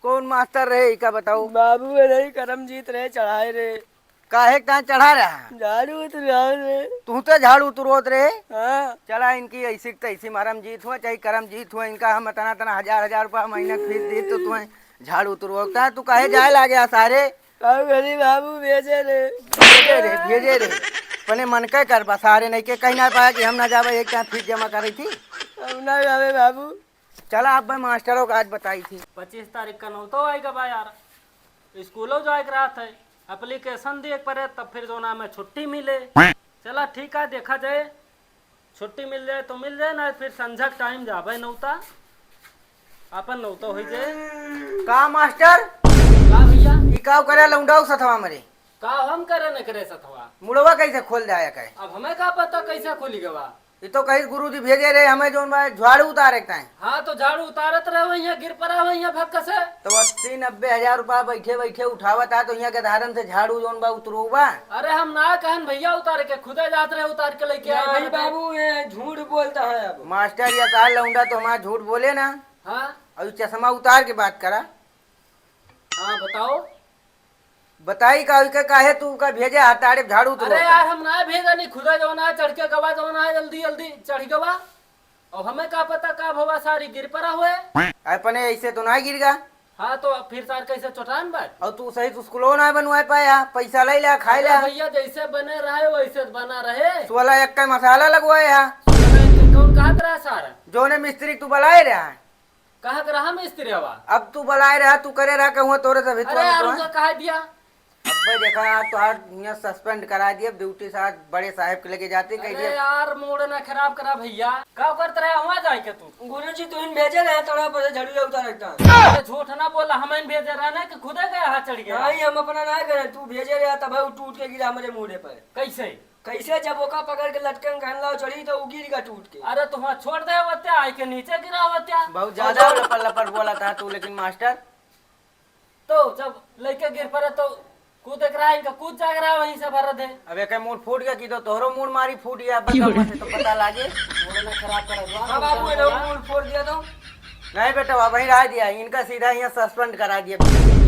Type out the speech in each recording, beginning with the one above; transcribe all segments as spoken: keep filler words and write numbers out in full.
कौन मास्टर रहे, इका बताओ? बाबू, ये नहीं, करमजीत रहे, चढ़ाए रहे। काहे का चढ़ा रहा? झाड़ू उतरवाओ रे। तू तो झाड़ू उतरवत रहे? हाँ। चला, इनकी ऐसी की तैसी, मरम जीत हुआ चाहे करम जीत हुआ, इनका हम इतना इतना हजार हजार रुपया महीना के फीस दी तो तुम्हें झाड़ू उतरवता है, तू काहे जाए लागे सारे? बाबू, गरीब बाबू भेजे रे। भेजे रे, भेजे रे। अपने मन के करबा, सारे नहीं के कहीं ना पाया कि हम ना जावे, एक साथ फीस जमा करी थी। हम ना जावे बाबू। चला, अब मैं मास्टरों का आज बताई थी। पच्चीस तारीख का नौतो आएगा बा यार, स्कूलों जाए के रात है, एप्लीकेशन दिए के पड़े, तब फिर जो ना में छुट्टी मिले। चला ठीक है, देखा जाए, छुट्टी मिल जाए तो मिल जाए, ना फिर संझा के टाइम जाबे नौता, अपन नौता हो जाए। का मास्टर? का भैया? ई का करे लौंडाऊ सथवा मरे? का हम करे न करे सथवा? मुड़वा कैसे खोल जाए कहे? अब हमें का पता कैसे खुली गवा? ये तो कहीं गुरुजी भेजे रहे हमें, जोन बा झाड़ू उतारे के ताई। हाँ, तो झाड़ू उतारत रहे, वहीं गिर पड़ा, वहीं भक्क से। तो अस्सी नब्बे हजार रुपया बैठे बैठे उठावत है, तो यहाँ के धारन से झाड़ू जोन बा उतरोबा। अरे, हम ना कहन भैया उतारे के, खुदे जात रहे उतार के लेके आए नहीं घर पे। बाबू, ये झूठ बोलता है अब। मास्टर, ये कहा लौंडा तो हमारा झूठ बोले ना। हाँ। और चश्मा उतार के बात करा। हाँ, बताओ। बताई का, उनके काहे तू का भेजे हताड़े झाड़ू तो अरे रोका। यार, हम ना भेजा नहीं, खुदा जौन है चढ़ के गवा, जौन है जल्दी जल्दी चढ़ गवा। और हमें का पता का भवा, सारी गिर पड़ा हुए। अपने ऐसे तो ना गिर गा। हाँ, तो अब फिर सार कैसे चोटान बात? और तू सही तो स्कूलो ना बनवाए पाया, पैसा ले ला, खाए अरे ला। भैया, जैसे बने रहे वैसे बना रहे। सोलह एक का मसाला लगवाए हा। सोलह एक के कौन कहा रहा सारा? जोने मिस्त्री तू बुलाए रहा। कहाँ के रहा मिस्त्री हवा? अब तू बुलाए रहा, तू करे रहा, कहूँ तोरे से भितवा अरे यार, मितवा। उनका कहा दिया। अब्बे देखा, आज तोहार यहाँ सस्पेंड करा दिए, ड्यूटी से आज बड़े साहब के लेके जाते, कह अरे दिया। यार, मूड ना खराब करा भैया। का करत रहे वहाँ जाए के तू? गुरुजी, तू इन भेजे रहे, तोड़ा पर झड़िया उतार एकदम। अरे झूठ ना बोला, हम इन भेजे रहे ना कि खुदे गया हाथ चढ़ गया। नहीं, हम अपना ना करे, तू भेजे रहे, तब वो टूट के गिरा हमारे मुंडे पर। कैसे? कैसे जब ओका पकड़ के लटकन कहन लाओ चढ़ी तो उ गिर गा टूट के। अरे तो वहाँ छोड़ दे होत्या, आई के नीचे गिरा होत्या। बहुत ज्यादा लपर लपर बोला था तू, लेकिन मास्टर। तो जब लइके गिर पड़े तो कूद एक रहा, इनका कूद जाग रहा वहीं से भर दे। अब एक मूड़ फूट गया कि तो तोहरो मूड़ मारी फूट गया, अब बताओ से तो पता लागे। मूड़ ना खराब कर हुआ। हाँ बाबू, ये लोग मूड़ फोड़ दिया तो। नहीं बेटा, वहीं रह दिया, इनका सीधा यहाँ सस्पेंड करा दिया।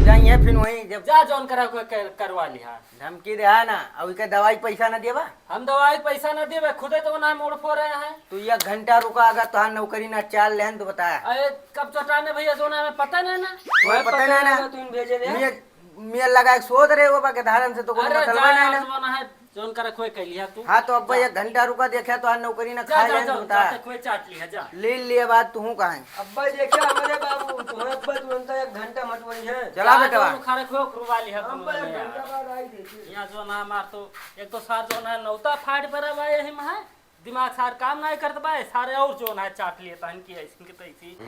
जाइए फिर वहीं जब जा जौन करा को कर-, करवा लिहा। धमकी दे है ना, अब इके दवाई पैसा ना देबा? हम दवाई पैसा ना देबे, खुदे तो ना मोड़ फो रहे हैं। तू एक घंटा रुका, अगर तोहार नौकरी ना चाल लेहन तो बताया। अरे कब चौटाने भैया जोना में पता नहीं ना। तुम्हें पता नहीं ना। तुम भेजे रहे। मियाँ, मियाँ लगा के सोच रहे हो बा के धारन से तो कोनो अरे मतलब जा नहीं यार, ना। जोना है, जोन कर खोए कह लिया तू। हाँ तो अब जा। एक घंटा रुका, देखा तोहार नौकरी ना जा, खा जा, लेहन जा, तो बता। जा, खोए चाट लिया, जा। ले लिए बात तू कहाँ है? अब्बा देखा हमारे बाबू, तुम्हें अब्बा तुरंत एक घंटा मत वही है। चला जा, बेटवा। जो खारे खोए रुवा लिया हम तुम बड़े लोग। घंटा बाद आई देखी। यहाँ जो ना मार तो, एक तो सार जो ना नौता फाट पड़ा बा यही में है, दिमाग सार काम नहीं करत बा, सारे और जो ना चाट लिए तहन की ऐसी की तैसी।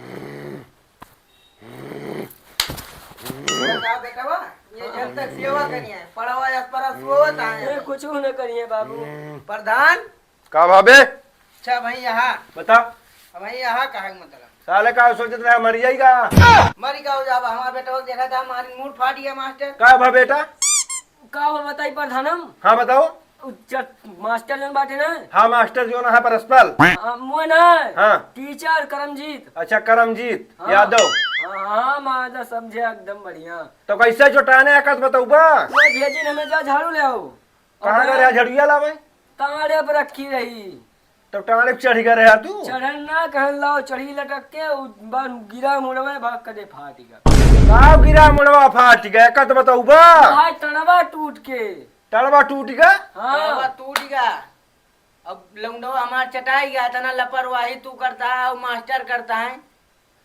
का बेटवा, ये जब तक सेवा करिए, पड़वा या पर सोवत है। ये कुछ न करिए बाबू। प्रधान, का भाबे? अच्छा भाई यहाँ। बता। अब भाई यहाँ कहा के मतलब? साले का सोचत रहा, मर जाएगा। मरी का हो जाबा? हमारा बेटवा देखा था, हमारी मूड़ फाट गया मास्टर। का भा बेटा? का भा बताई प्रधानम? हाँ बताओ। उ च-, मास्टर जौन बाटे ना? हाँ मास्टर जौन है परस्पल। हाँ, मुए ना। हाँ। टीचर करमजीत। अच्छा करमजीत हाँ। यादव। हाँ, हाँ, मादा समझे एकदम बढ़िया। तो कैसे चोटाने आकत बतौबा? वो भेजिन हमें जा झाड़ू ले आओ। कहाँ और गए रहा झड़िया लावे? ताड़े पर रखी रही। तो टाड़े पे चढ़ी गए रहा तू? चढ़न ना कहन लाओ, चढ़ी लटक के उ बन गिरा मुड़वे भाग कदे फाट गया। का गिरा मुड़वा फाट गया? कत बतौबा? भाई टड़वा टूट के। टड़वा टूट गया? हाँ। टड़वा टूट गया। अब लौंडवा हमार चटाई गया, इतना लापरवाही तू करता है और मास्टर करता है।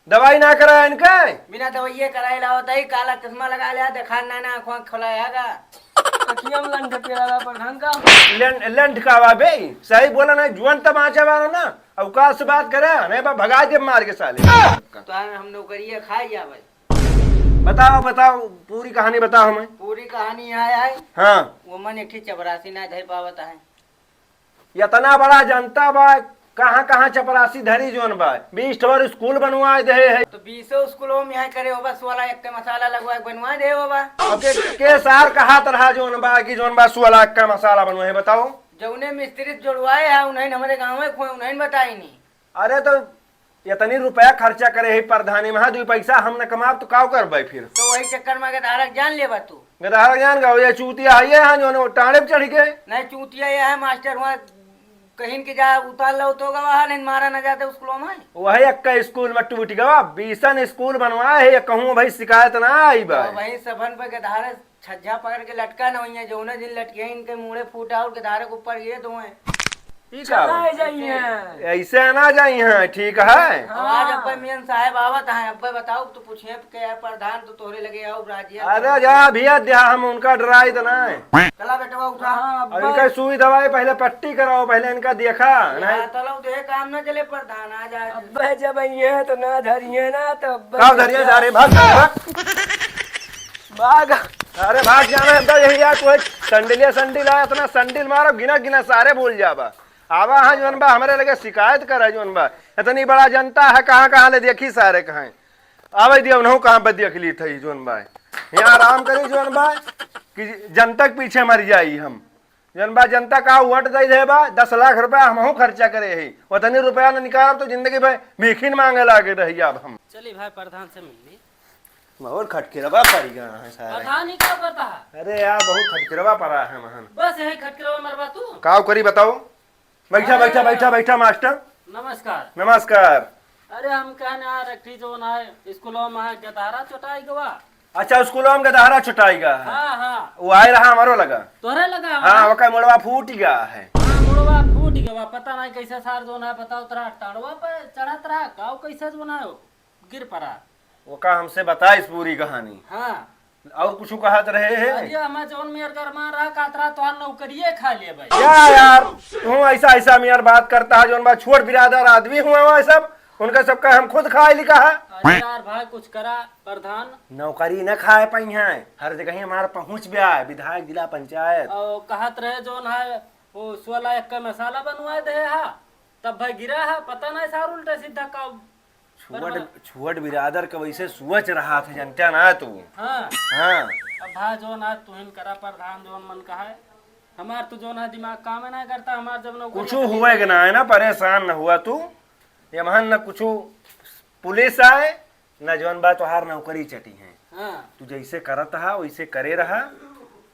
दवाई ना कराए इनके? बिना दवाइये कराए लावत है, काला चश्मा लगा लिया, देखा ना, ना आँखों खोला आएगा। अखियाँ में लंठ पेला बा प्रधान का। लंठ, लंठ का बा बे? सही बोला ना, जुअन तमाचा बा ना, औकात से बात करे, नहीं बा भगा दे मार के साले। तो हम नौकरिया खा गया भाई। बताओ, बताओ, पूरी कहानी बताओ हमें। पूरी कहानी यहाँ है। हाँ। वो मन एक ठे चपरासी ना धर पावत है। इतना बड़ा जनता बा, कहाँ कहाँ चपरासी धरी जोन बा, बीस ठो स्कूल बनवाए दे है। तो बीसों स्कूलों में यहाँ करे होबा, सोलह एक के मसाला लगवा के बनवा दे होबा। अब के, के सार कहा तरह जोन बा कि जोन बा सोलह एक का मसाला बनवाए, बताओ। जौने मिस्त्री से जोड़वाए है, उन्हें हमारे गाँव में खोए, उन्हें बताई नहीं। अरे तो इतनी रुपया खर्चा करे ही प्रधानी, महा दुई पैसा हम न कमाब तो काव करबे फिर? तो वही चक्कर में गदहारक जान लेबा तू। गदहारक जान गवा, ये चूतिया है ये, हाँ, जो टाड़े पे चढ़ के। नहीं, चूतिया ये है मास्टर, वहाँ कहीं के जा उतार लो तो गवा, नहीं मारा न जाते स्कूलों में। वही एक स्कूल में टूट गवा, बीसन स्कूल बनवाए है, ये कहूँ भाई शिकायत ना आई बा। तो वही सबन पे गदहारे छज्जा पकड़ के लटका न होइए, जौने दिन लटके इनके मुड़े फूटा और गदहारे के ऊपर ये दो हैं। ई का चला बा? जाइए। ऐसे ना जाई हैं, ठीक है? अब आज हाँ। अब्बे मेन साहब आवत हैं, अब्बे बताओ तो पूछे के यार प्रधान तो तोहरे लगे आओ राजिया। अरे जा भैया, द्या हम उनका डराई तो ना है। चला बेटवा उठा। हाँ, और अब्बे। इनका सुई दवाई पहले पट्टी कराओ, पहले इनका देखा, हाँ, नहीं। चलो तो ये काम ना चले प्रधान, आ जा। अब्बे जब ये तो ना धरिए ना तो अब्बे का धरिए देखा। सारे भाग, भाग। भाग। अरे भाग जाना है, यही यार तू एक संडिलिया संडिल आया, इतना संडिल मारो, गिना गिना सारे भूल जाबा। आवा हाँ जौन बा, हमरे लगे शिकायत करे जौन बा। इतनी बड़ा जनता है, कहाँ कहाँ ले देखी सारे कहाँ। आवे दिया उन्हों कहाँ पे देख ली थी जौन बा। यहाँ आराम करी जौन बा कि जनता के पीछे मर जाई हम। जौन बा जनता का वोट दे दे बा, दस लाख रुपया हमहू खर्चा करे ही। उतनी रुपया न निकालब तो जिंदगी भर भीखिन मांगे लागे रही अब हम। चली भाई प्रधान से मिलनी। बहुत खटकिरवा पड़ गया है सारे। प्रधान ही का पता है? अरे यार बहुत खटकिरवा पड़ा है महन। बस यही खटकिरवा मरवा तू। काव करी बताओ? बैठा, अरे। बैठा, बैठा, बैठा मास्टर। नमस्कार। नमस्कार। अरे हम कहने आ रखी जो ना है, स्कूलों में है गदहारा चोटाई गवा। अच्छा, स्कूलों में गदहारा चोटाई गवा है। हाँ, हाँ। वो आए रहा हमारो लगा। तोहरे लगा हाँ, हमारा? ओकर मुड़वा फूट गया है। हाँ, मुड़वा फूट गवा, पता नहीं कैसे सार जो ना है, बताओ तोरा टाड़वा पे चढ़त रहा, काव कैसे जो ना हो, गिर पड़ा। ओका हमसे बताइस पूरी कहानी। हाँ। और कुछ कहत रहे हैं? अरे हमें जौन मेर गरमा रहा, कातरा तोहार नौकरिये खा ले भाई। क्या यार, तू ऐसा, ऐसा मेर बात करता है, जौन बा छोट बिरादर आदमी हुआ हुआ है सब, उनका सबका हम खुद खाए लिखा है। अरे यार भाई, कुछ करा प्रधान। नौकरी न खाए पाई हैं, हर जगह ही हमारा पहुँच भी आए, विधायक, जिला पंचायत। और कहत रहे जौन है, वो सोलह एक का मसाला बनवा दे हा, तब भाई गिरा है, पता नहीं सार उल्टा सीधा का छुअट, बरबा। छुअट बिरादर का वैसे सोच रहा था, जनता ना तू। हाँ। हाँ। अब भाई जौन आज तुहिन करा प्रधान जौन मन कहा है, हमार तो जौन है दिमाग काम ना करता, हमार जब नौकरी कुछ हुए के ना है ना, परेशान न हुआ तू। ये महन न कुछ पुलिस आए, न जौन बा तोहार नौकरी चटी है। हाँ। तू जैसे करत हा, वैसे करे रहा।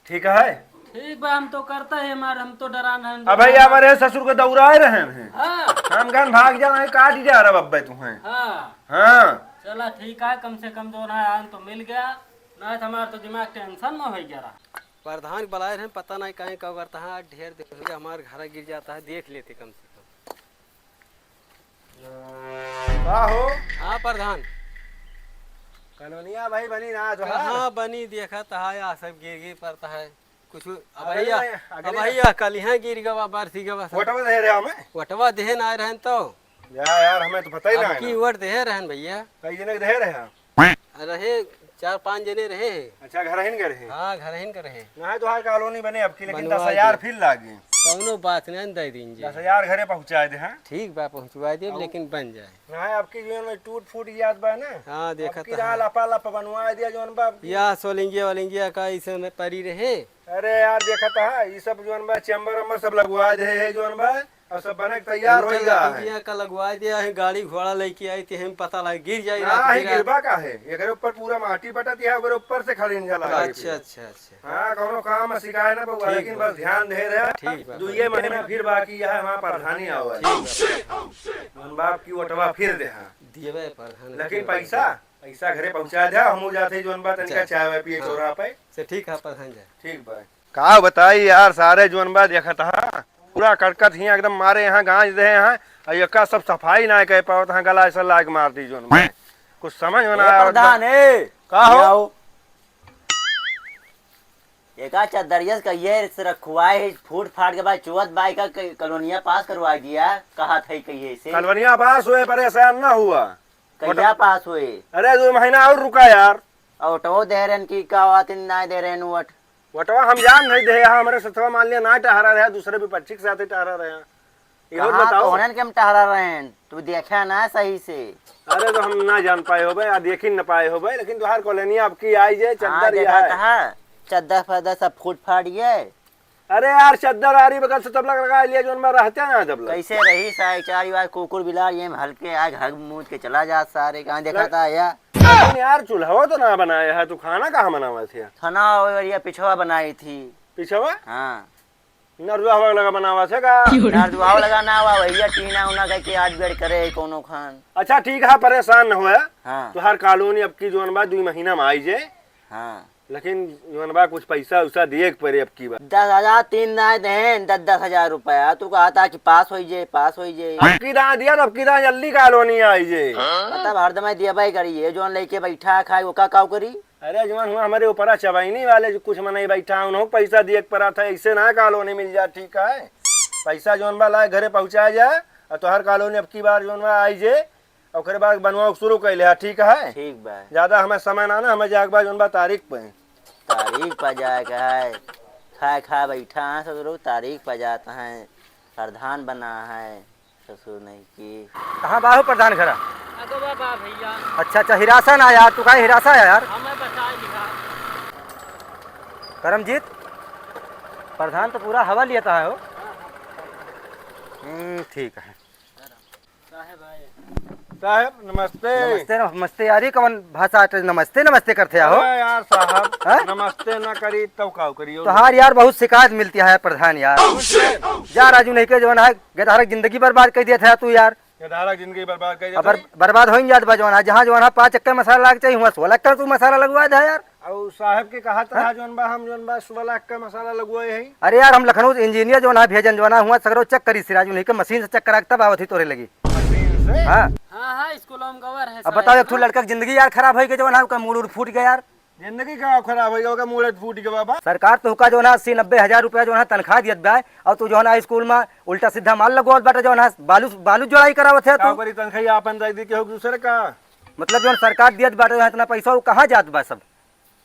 ठीक है? ठीक बा, हम तो करता है, हमार, हम तो डरा नहीं अब भाई, डरा। हमारे ससुर को दौड़ाए रहे हैं। हाँ। हम कहन भाग जाना है, काट ही जा रहा बब्बे तू हैं। हाँ। हाँ। चला ठीक है, कम से कम जो ना आन तो मिल गया, ना तो हमार तो दिमाग टेंशन में हो गया रहा। प्रधान बुलाए रहे, पता नहीं कहीं का करता है, ढेर देर हो गया, हमार घर गिर जाता है, देख लेते कम से कम। का हो? हाँ प्रधान। कॉलोनिया भाई बनी ना जो है। कहाँ बनी, देखत है, या सब गिर गिर पड़ता है। कुछ अब अगले भैया, में, अगले अब में। भैया, कल यहाँ गिर गवा, बरसी गवा सब। वोटवा दे रहे हमें? वोटवा देहे ना आए रहन तो। या यार, हमें तो पता ही ना अब है की ना। वोट देहे रहन भैया। कई जने के देहे रहे हैं? रहे, चार पाँच जने रहे। अच्छा, घर हिन के रहे? हाँ, घर हिन के रहे। ना है तोहार कॉलोनी बने अब की, लेकिन बनवा दस हजार दे। फिर लागे। कौनो बात नहीं, दे दीन जी। दस हजार घरे पहुँचाए दे, हाँ? ठीक बा, पहुँचवा दे, और लेकिन बन जाए। ना है, अब की जीवन में टूट फूट जात बा ना। हाँ, अब देखत की रहा है। लपा लप बनवा दिया जौन बा अब की। या सोलिंगिया वलिंगिया का इसे में परी रहे। अरे यार, देखत है, ई सब जौन बा चैम्बर अम्बर सब लगवा दे है जौन बा। अब सब बने के तैयार हो गया है। लकड़िया का लगवा दिया है, गाड़ी घोड़ा लेके आई थी, हम पता लगे गिर जाई ना, रात ही बिरात। गिरबा का है, एकरे ऊपर पूरा माटी बटत है, ओकरे ऊपर से खड़े नहीं जाला आगे अच्छा, फिर। अच्छा, अच्छा। हाँ, कौनो काम में सिखाए ना बउआ, ठीक लेकिन बा। बस ध्यान दे रहे। ठीक बा। दुइये महीना फिर बाकी है, हमारा प्रधानी आवा है। ठीक बा। मन बाप की ओटवा फिर दे, हाँ। दिए बा प्रधान लेकिन के पैसा, पैसा घरे पहुँचा दे, हम जाते जौन बा तनिका अच्छा। चाय वाय पिए हाँ। चौराहा पे। से ठीक है प्रधान जी। ठीक बा। का बताई यार, सारे जौन बा देखत हा, पूरा कड़कत ही एकदम मारे यहाँ गांज दे हैं, और एका सब सफाई ना कर पावत हाँ, गला ऐसा लाग मार दी जौन बा। कुछ समझ में ना ए आवत बा। प्रधान, ए, का हो? ये आओ। एका चद्दरिया से कहिए से रखवाए है, फूट फाट के बाद चुअत बा, एका क-, कॉलोनिया पास करवा दिया, कहा था कहिए से। कॉलोनिया पास हुए, परेशान ना हुआ। कहिया पास हुए? अरे, दो महीना और रुका यार। ओटवो दे रहन कि का बात, ना दे रहन वट? वटवा हम जान नहीं दे, यहाँ हमारे सथवा मान लिया ना टहरा रहा, दूसरे विपक्षी के साथे टहरा रहा। इहो कहाँ बताओ। तोहरन के हम टहरा रहे हैं, तू देखा ना सही से। अरे, तो हम ना जान पाए होबे, या देखी न पाए होबे, लेकिन तोहार कॉलोनी अब की आई जे, हाँ, चद्दर देखा है। था, चद्दर फद्दर सब फूट फाट गए। अरे यार, चद्दर आरी बगल से तब लग लगा लिया, जौन बा रहते ना तब लग। कैसे रही सारे चार बार कुकुर बिलार ये में हल्के आग हग मूत के चला जा सारे, कहाँ देखा लग- था या? लेकिन यार, चूल्हा तो ना बनाया है, तू खाना कहाँ बनावा थे? खाना वो बढ़िया पिछवा बनाई थी। पिछवा? हाँ। नरदुआ हवा लगा बनावा थे का? नरदुआ हवा लगा ना हुआ, भैया टीना उना कह के आज बेर करे है कोनो खान। अच्छा ठीक है, परेशान न होया। हाँ। तुहार कॉलोनी अब की जौन बा दुई महीना में आई जे। हाँ। लेकिन जौन बा कुछ पैसा उसा दिए के पड़े अब की बार। दस हजार तीन दाए देहें, दस दस हजार रुपया। तू कहा था कि पास होई जे, पास होई जे। अब की दाए दिया, अब की दाए जल्दी कॉलोनी आई जे। मतलब हरदम दिया भाई करिए, जौन लेके बैठा खाए, ओका काव करी? अरे जौन हुआ हमारे ऊपरा चबैनी वाले जो कुछ मनई बैठा, उन्हों को पैसा दिए के पड़ा था, ऐसे ना कॉलोनी मिल जा, ठीक है? पैसा जौन बा लाए घरे पहुँचा जा, और तोहर कॉलोनी अब की बार जौन बा आई जे, ओकरे बाद बनवा शुरू कर ले, ठीक है? ठीक बा। ज्यादा हमें समय ना, ना, हमें जाए के बाद जौन बा तारीख पे। तारीख पे जाए के है, खाए खाए बैठा है ससुरो, तारीख पे जाता है, प्रधान बना है ससुर नहीं की। कहाँ बा हो प्रधान घरा? अगवा बा भैया। अच्छा, अच्छा, हिरासा ना यार, तू काहे हिरासा है यार? हमें बचा लिहा। करमजीत, प्रधान तो पूरा हवा लिया था हो। हम्म, ठीक है। साहब आए। साहब, नमस्ते। नमस्ते, नमस्ते यार, ये कवन भाषा आटे, नमस्ते, नमस्ते करते हो? अरे यार साहब, हाँ? नमस्ते ना करी, तब का करी? तोहार यार बहुत शिकायत मिलती है प्रधान यार। जा राजू नहीं के जौन है, गधारक जिंदगी बर्बाद कर दिया था तू यार। गधारक जिंदगी बर्बाद कर दिया अब बर-, था। बर्बाद हो ही जात बा जौन है, जहाँ जौन है पाँच चक्कर मसाला लाग चाहिए, हुआ सोलह चक्कर तू मसाला लगवा दे यार। और साहब के कहा था हाँ? जौन बा हम जौन बा सोलह चक्कर मसाला लगवाए हैं। अरे यार, हम लखनऊ से इंजीनियर जौन है भेजन जौन है, हुआ सगरो चेक करी सिराज, उन्हीं के मशीन से चेक करा के तब आवत ही तोरे लगी। मशीन से? हाँ। हाँ, हाँ, स्कूल में गवर है अब साहब। बताओ, एक ठो लड़का की जिंदगी यार खराब होई के जौन है, ओकर मूड उड़ फूट गया यार। जिंदगी का खराब होई, ओकर मूड फूट गया बाबा। सरकार तो हुका जौन है अस्सी नब्बे हजार रुपया जौन है तनख्वाह दियत बा, और तू जौन है स्कूल में उल्टा सीधा माल लगवावत बाटे, जौन है बालू, बालू जोड़ाई करावत है का तू। करी तनख्वाह आपन दे दी के हो दूसरे का? मतलब जौन सरकार दियत बाटे, जौन इतना पैसा, वो कहाँ जात बा सब?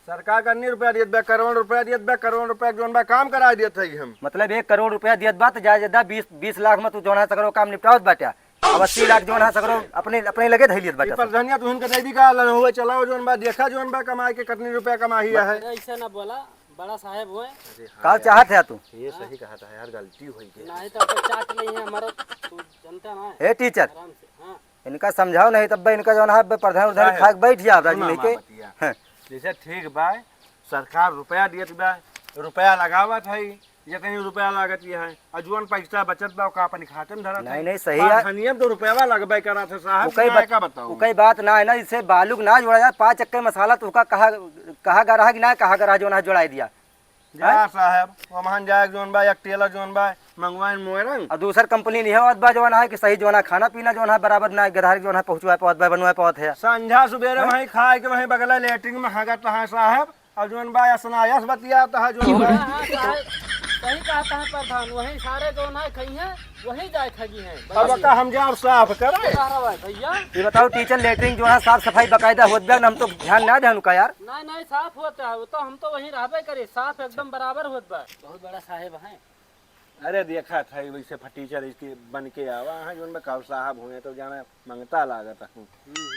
सरकार का अन्य रुपया दियत बा, करोड़ रुपया दियत बा, करोड़ रुपया जौन बा काम करा दियत है हम। मतलब एक करोड़ रुपया दियत बा, तो जा ज्यादा बीस, बीस लाख में तू जौन है सगरो काम निपटावत बाटे। अब अस्सी लाख जौन है सगरो अपने, अपने लगे धइ लियत ई बाटे। प्रधानिया तू इनका दे दी का, लन हुए चलाओ जौन बा, देखा जौन बा कमाई के कितनी रुपया कमाई है। अरे ऐसे ना बोला, बड़ा साहेब हुए। का चाहत है तू? ये सही कहा था यार, गलती हुई गई। नहीं तो अब चाट नहीं है हमारा, तू जानता ना है। ए टीचर, आराम से, हाँ। इनका समझाओ नहीं तब इनका जौन है प्रधान उधान काहे? खा के बैठ जाओ राजू सुना नहीं के। हमार बतिया। हाँ। जैसे ठीक बा, सरकार रुपया दियत बा, रुपया लगावत है, जितनी रुपया लागत ये है, और जौन पैसा बचत बा ओका अपन खाते में धरत नहीं, है। नहीं, सही है। धनिया तो रुपया लगबे करत है साहब, वो कई मैं बात, का बताऊं? वो कई बात ना है ना, इसे बालू के ना जोड़ा जाए, पाँच चक्कर मसाला तो ओका कहा, कहा गा रहा कि ना कहा गा रहा जौन है जोड़ाई दिया। जा हैं? साहब, वमहन जाए जौन बा, एक टेलर जौन बा, मंगवाइन मोयरंग। और दूसर कंपनी नहीं होत बा जौन है कि सही जौन है खाना पीना जौन है बराबर ना गधार जौन है पहुँचवा पावत बा, बनवा पावत है। संझा सुबेरे हैं? वहीं खाए के वहीं बगला लेटरिन में हगत है साहब, और जौन बा असनायस बतियात है जौन बा। हाँ, हाँ, साहब, सही कहता है प्रधान, वहीं सारे जौन है खई हैं, वहीं जाए खगी हैं। अब का हम जाओ साफ करे। सारा भाई भैया। ये बताओ टीचर, लेटरिन जौन है साफ सफाई बाकायदा होत बा, हम तो ध्यान ना देहन का यार। नहीं, नहीं, साफ होता है, वो तो हम तो वहीं रहबे करे, साफ एकदम बराबर होत बा। बहुत बड़ा साहेब हैं। अरे देखा था वैसे फटीचर इसके बन के आवा है, जौन बा काऊ साहब हुए तो जाना मंगता लागत है।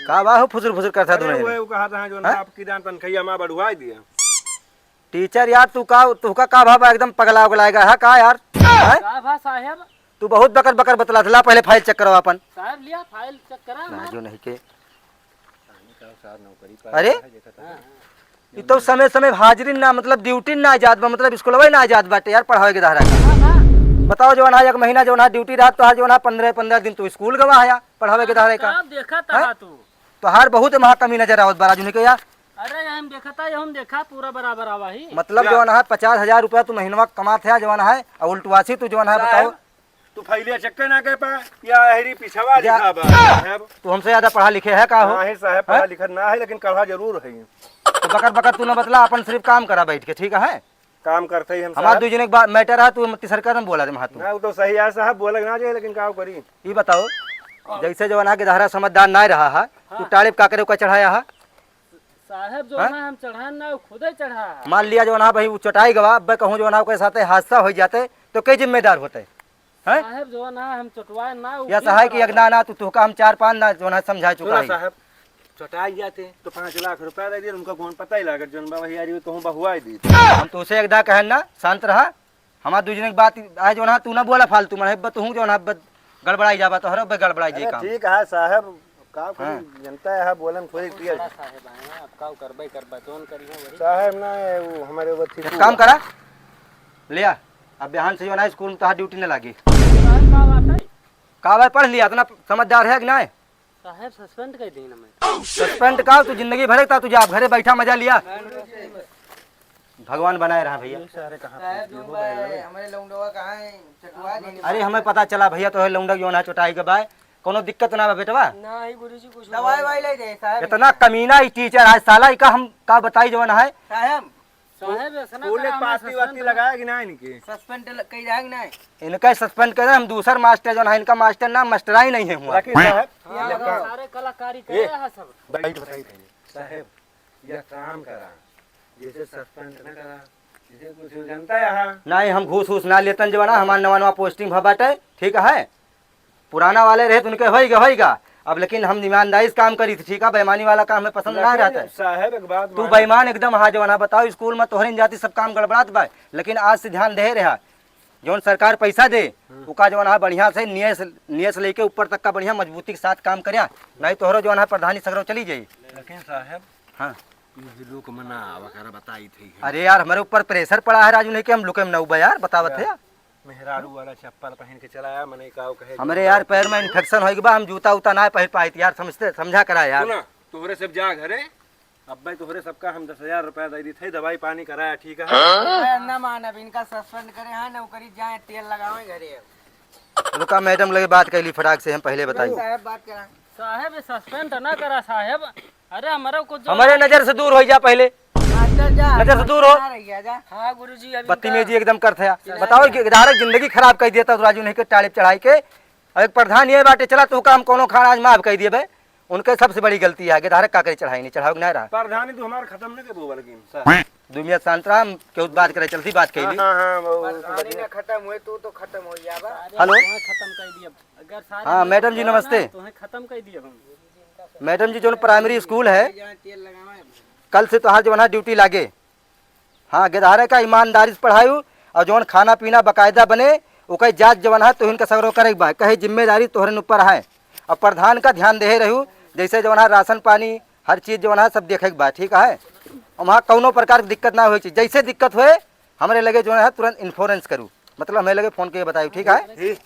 का बा हो फुसुर फुसुर करता अरे दोनों वो, जने? वो कहा था जौन हैं? आपकी दान तनखैया माँ बढ़वाई दिया। टीचर यार, तू का, तू का, का भावा एकदम पगला उगला गया है का यार? हैं? का भा साहेब? तू बहुत बकर बकर बतला था, ला पहले फाइल चेक करो अपन। साहेब लिया फाइल चेक करा ना, हमार। जो नहीं के। अरे? हाँ, हाँ। ई तो समय समय हाजिरी ना, मतलब ड्यूटी ना जात बा, मतलब स्कूलवा ना जात बाटे यार, पढ़ावे के दहरा का। हाँ, हाँ। बताओ जौन है एक महीना जौन है ड्यूटी रहत, तोहार जौन है पन्द्रह पन्द्रह दिन तू स्कूल गवा है यार, पढ़ावे के दहरा का। का देखा हैं? तहा तू? तोहार बहुत महा कमी नजर आवत बा राजू नहीं के यार। अरे हम देखता है, हम देखा पूरा बराबर आवा ही। मतलब जा। जौन है पचास हजार रुपया तू महीनवा कमात है जौन है, और उल्टवासी तू जौन है बताओ। साहब, तू फैलिया चक्कर ना कर पा, या अहरी पिछवा जा। लिखा बा, साहब। तू हमसे ज्यादा पढ़ा लिखे है का हो? नहीं साहब, पढ़ा हैं? लिखा ना है, लेकिन कढ़ा जरूर है। तो बकर बकर तू ना बतला, अपन सिर्फ काम करा बैठ के, ठीक है? काम करते ही हम हमार साहब। दू जने के बा-, मैटर है, तू तीसर का बोला रे महा तू। ना, वो तो सही है साहब, बोले ना जाए, लेकिन का करी? ई बताओ, जैसे जौन है कि दहरा समझदार ना रहा है, तू हाँ। टाड़े पे का करे ओका चढ़ाया है? साहब, जो हाँ? ना हम चढ़ान ना, वो खुदे चढ़ा है। मान लिया जौन है भाई, वो चटाई गवा, अब कहूँ जौन है ओकरे साथे हादसा हो जाते, तो के जिम्मेदार होते? हैं? साहब, जो ना हम चटवाए ना, वो या फिर सहाय की चढ़ा अगना है। ना, तू, तू का हम चार पाँच ना जौन है समझा चुका सुना है। साहब, चटाई जाते तो पाँच लाख रुपया दे दिए, उनका कौन पता ही लागत, जौन बा वही यारी कहूँ बहुआई दी। हम तो उसे एक दा कहन ना, शांत रहा। हमार दुइ जने के बात आज जौन है, तू ना बोला फालतू, मन है बत हूँ जौन है बत गड़बड़ाई जाबा, तोहरो बे गड़बड़ाई जे अरे काम। ठीक है साहब, का करी, हाँ। जनता है, बोलन थोड़ी क्लियर। बड़ा साहेब आए हैं, अब का करबे करबा, जौन करी है वही। साहेब ना, वो हमारे वो एक काम करा, ले आ, अब बिहान से जौन है स्कूल में तोहार ड्यूटी न लागे। साहेब का बात है? का भाई पढ़ लिया, इतना समझदार है कि ना? साहेब सस्पेंड कर दी ना मैं। सस्पेंड का, तू जिंदगी भर का तू जा, अब घरे बैठा मजा लिया। भगवान बनाए रहा भैया। ये सारे कहाँ साहब, फंस गए जो हो बा-, गए? हमारे लौंडवा कहाँ है? चटवा देने अरे, वाला। हमें पता चला भैया, तोहरे लौंडा जौन है चोटाई के बाय, कोनो दिक्कत ना बा बेटवा? ना ही गुरुजी, कुछ दवाई नहीं। वाई ले दे साहब। इतना कमीना ही टीचर है साला, इका हम का बताई जौन है। साहब, साहब, ऐसा ना स्कूल करा, एक हमें पाती वाती सस्पेंड लगाया कि ना इनके? सस्पेंड ल-, कही रहा कि नहीं? इनका सस्पेंड करे, हम दूसर मास्टर जौन है, इनका मास्टर ना मास्टरा ही नहीं है हुआ। लेकिन साहब, हाँ, ये हाँ, काम सारे कलाकारी ये करे हैं सब। बैठ बताई पहले। साहब, यह काम करा, जैसे सस्पेंड न करा, जैसे कुछ जनता यहाँ। नहीं, हम घूस वूस ना लेतन जवाना, हमार नवा नवा पोस्टिंग भा बाटे, ठीक है, पुराना वाले रहे तो उनके होइगा, होइगा। अब लेकिन हम ईमानदारी से काम करी थी, ठीक है, बेईमानी वाला काम हमें पसंद ना लेकिन रहता है। साहब, एक बात तू मानो। बेईमान एकदम हा जवाना, बताओ, स्कूल में तोहरे जाति सब काम गड़बड़ात बा, लेकिन आज से ध्यान दे रहा, जौन सरकार पैसा दे, हम्म। ओका जौन है बढ़िया से नियत से, नियत से लेके ऊपर तक का बढ़िया मजबूती के साथ काम करया, नहीं तोहरो जौन है प्रधानी सगरो चली जाई। लेकिन साहब, हाँ। ये लोग मना आवा करा बताई थी। अरे यार, हमारे ऊपर प्रेशर पड़ा है राजू, नहीं कि हम लुके में ना उबा यार, बतावत है। मेहरारू वाला चप्पल पहन के चलाया, मने का कहे हमरे यार पैर में इन्फेक्शन होइगा बा, हम जूता उता ना पहन पाइत यार, समझते, समझा करा यार। सुना, तोहरे सब जा घरे, अब भाई तोहरे सबका हम दस हजार रुपया दे दी थे, दवाई पानी कराया, ठीक है? मैं ना मानब, इनका सस्पेंड करे, हाँ, नौकरी जाए, तेल लगावे घरे। रुका, मैडम लगे बात कैली फटाक से, हम पहले बताई। साहब बात करा। साहब, ये सस्पेंड ना करा साहब। अरे, हमारा कुछ जो हमारे नजर से दूर हो जा पहले। मास्टर जा, नजर से दूर हो। ना रहिया जा। हाँ गुरुजी, अभी बदतमीजी का एकदम करत है। चला बताओ गया। कि धारक जिंदगी खराब कर दिया था राजू नहीं के टाड़े चढ़ाई के। अब एक प्रधान ये बाटे चला, तू का हम कोनो खाना आज माफ कर दिए बे। उनके सबसे बड़ी गलती है, आगे धारक का करे चढ़ाई नहीं, चढ़ाओ कि ना रहा। प्रधानी तू हमार खत्म न के बोल की सर। दुनिया शांत रहा, हम केहू बात करे, चलती बात कैली। हाँ, हाँ, वो प्रधानी ना खत्म हुए, तू तो खत्म हो जाबा। हेलो। तुम्हें खत्म कर दिया। अगर सारे हाँ, लोग मैडम जी, ना, नमस्ते। तुम्हें खत्म कर दिया हम। मैडम जी, जौन प्राइमरी स्कूल है, कल से तोहार जौन है ड्यूटी लागे। हाँ, गिरधारे का ईमानदारी से पढ़ायु और जौन खाना पीना बाकायदा बने, ओकर जांच जौन है तोहिन का सगरो करे के बा, कहे जिम्मेदारी तोहरन ऊपर है। और प्रधान का ध्यान देहे रहू, जैसे जौन है राशन पानी, हर चीज जौन है सब देखे के बा, ठीक है? और वहाँ कौनो प्रकार की दिक्कत ना होए के चाहिए, जैसे दिक्कत होए हमरे लगे जौन है तुरंत इन्फ्योरेंस करू, मतलब हमरे लगे फोन के बतायु, ठीक है? ठीक।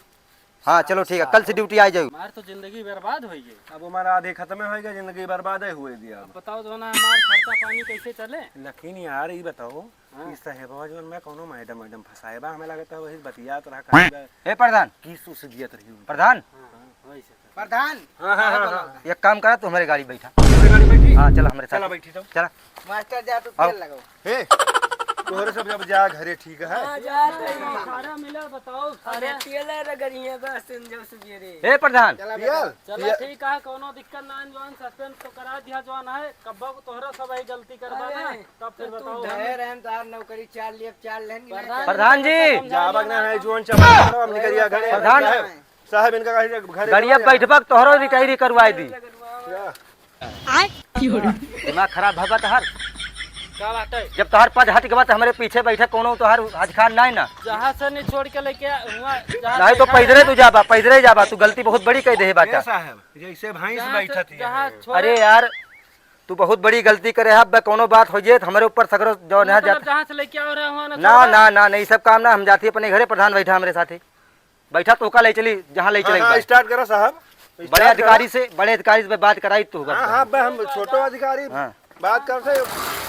हाँ, चलो ठीक है, कल से ड्यूटी आ जाओ। हमार तो जिंदगी बर्बाद होई गई। अब हमारा आधे खत्म होई गए, जिंदगी बर्बाद है हुए दिया। अब बताओ तो ना, हमार खर्चा पानी कैसे चले? लेकिन यार, ये बताओ, हाँ। कि साहेबवा जौन में कौनो मैडम, मैडम फंसाए बा, हमें लगता है वही बतियात रहा, कहीं बा ए प्रधान, किस उस दियत रही उनको। प्रधान, हाँ, हाँ, वही से। प्रधान। हाँ, हाँ, हाँ, हाँ। एक काम करा, तू हमारे गाड़ी बैठा। हमारे गाड़ी बैठी? हाँ, चला हमारे साथ। चला बैठी तो। चला। मास्टर जा, तू अब तेल लगाओ। हे, तोहरे सब जब जा घरे, ठीक है? हाँ, जा, जा। सारा मिला बताओ, अरे, सारा। तेल रगड़िए बस, तुम जब सुबेरे। हे प्रधान। चला बेटा। चला, पियल। ठीक है, कौनो दिक्कत ना, जौन सस्पेंड तो करा दिया, जौन है, कब्बो को तोहरा सब यही गलती करबा ना, अरे, तब फिर तो तू बताओ। ढेर है, हम तो हर नौकरी चाल लिए, चाल लेंगे। प्रधान प्रधान जी। जाबक ना है, जौन चपल करो, हम निकल गया घरे। प्रधान। साहब, इनका कहीं घरे गड़िया चला बैठबा, तोहरो रिटायरी करवाई दी। क्या? दिमाग खराब भगत हर। का बात है? जब तोहार पद हट गवा, तो हमरे पीछे बैठे कोनो तोहार हजखान नहीं ना। जहाँ से नहीं छोड़ के लेके आ, हुआ, जहाँ नहीं से तो खा पैदरे लेना। तू जाबा, पैदरे जाबा, तू गलती बहुत बड़ी कह दे बाटा। ए साहब, जैसे भैंस जहाँ से, बैठत ही जहाँ है। छोड़ अरे यार, तू बहुत बड़ी गलती करे है। अब कोनो बात हो जाए, तो हमरे ऊपर सगरो जौन है मतलब जात। जहाँ से लेके आ रहे हो ना, ना, छोड़। ना, ना, नहीं, सब काम ना, हम जाती अपने घरे, प्रधान बैठा हमरे साथे। बैठा, तोहका ले चली, जहाँ ले हाँ, चले हाँ, बा। स्टार्ट करा साहब। बड़े स्टार्ट अधिकारी करा। से, बड़े अधिकारी से बात कराई तू हाँ, बस। हाँ, बे, हम छोटो अधिकारी हाँ। बात करते,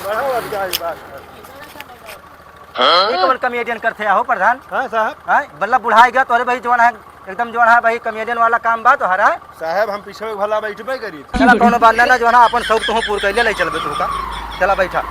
बड़ा अधिकारी बात कर। ये कौन कॉमेडियन करते हो प्रधान? हाँ साहब। हाँ, बल्ला बुढ़ाई गया तोरे भाई जवान है, एकदम जवान है भाई, कॉमेडियन वाला काम बा तोहरा। साहब, हम पीछे भला बैठबे करी। चला, कौनो बात ना, ना, जवान है, अपन शौक तोहू पूर कैले, ले चलबे तोहका। चला, बैठा।